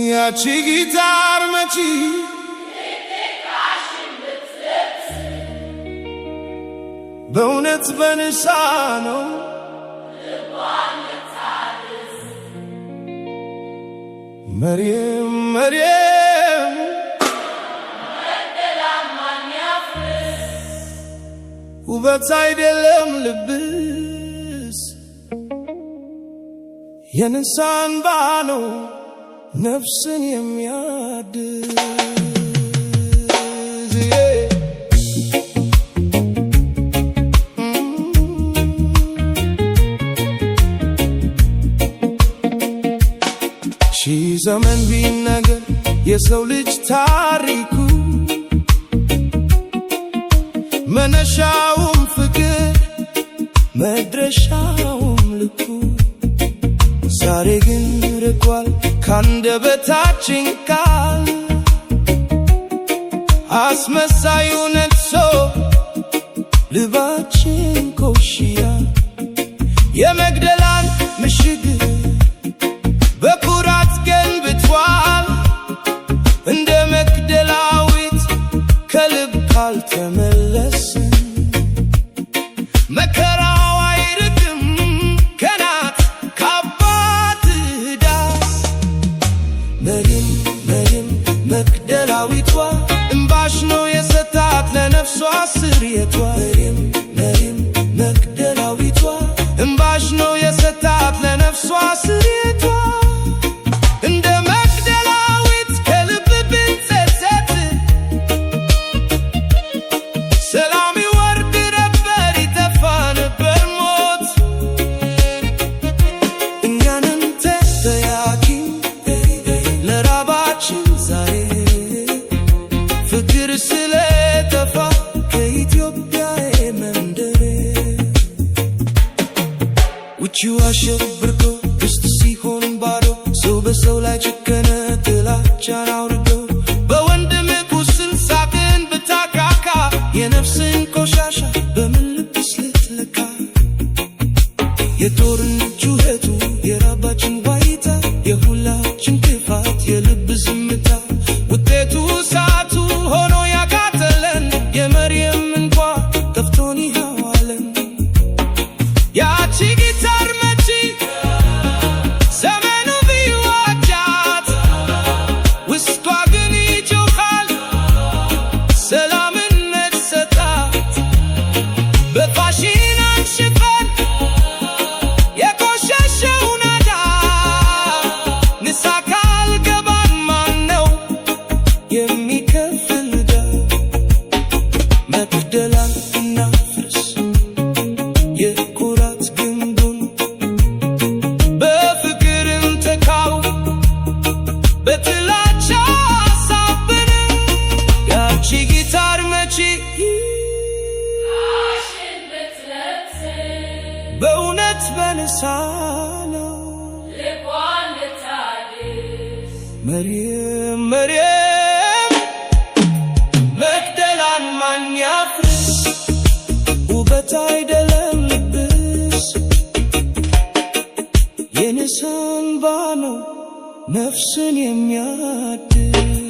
ያቺ ጊታር መቺ በእውነት በንሳ ነው። መርየም መርየም፣ ውበት አይደለም ልብስ፣ የንስሐ እንባ ነው ነፍስን የሚያድስ። ሺህ ዘመን ቢነገር የሰው ልጅ ታሪኩ፣ መነሻውም ፍቅር መድረሻውም ልኩ፣ ዛሬ ግን ርቋል ካንደበታችን ቃል። አስመሳዩ ነግሶ ልባችን ኮሽያ፣ የመግደላን ምሽግ በኩራት ገንብቷል። እንደ መግደላዊት ከልብ ካልተመለስን መከራው አይርቅም ከናት ከአባት ዳስ። መርየም መርየም መግደላዊቷ፣ እምባሽ ነው የሰጣት ለነፍሷ ስርየቷ። መርየም መርየም መግደላዊቷ፣ እምባሽ ነው የሰጣት ለነፍሷ ስርየቷ። እንደ መግደላዊት ከልብ ብንጸጸት ሰላም ይወርድ ነበር፣ ይጠፋ ነበር ሞት። እኛንን ተጠያቂ ለራባችን ዛሬ፣ ፍቅር ስለጠፋ ከኢትዮጵያ መንደር። ውጪው አሸብርቆ ውስጥ ሲሆን ባዶ፣ ሰው በሰው ላይ ጨከነ ጥላቻን አውርዶ። በወንድም ቁስል ሳቅን ብታካካ የነፍስን ቆሻሻ በምን ልብስ ልትለካ? የጦርነት ጩኸቱ፣ የራባችን ዋይታ፣ የሁላችን ክፋት፣ የልብ ዝምታ፣ ውጤቱ እሳቱ ሆኖ ያቃጠለን፣ የመርየም እንኳ ጠፍቶን ይኸዋለን። ያቺ ጊታር መቺ ዘመኑ ቢዋጃት ውስጧ ግን ይጮኻል ሰላምን መሰጣት። በፋሽን አንሽፈን የቆሸሸውን ዕዳ፣ ንስሐ ካልገባን ማነው የሚከፍል ዕዳ? መግደላን እናፍርስ የኩራት ግንቡን፣ በፍቅር እንተካው በጥላቻ ሳብን። ያቺ ጊታር መቺ በእውነት በንስሐ ነው። መርየም መርየም መግደላን ማን ያፍርስ? ውበት አይደለም ልብስ፣ የንስሐ እንባ ነው ነፍስን የሚያድስ።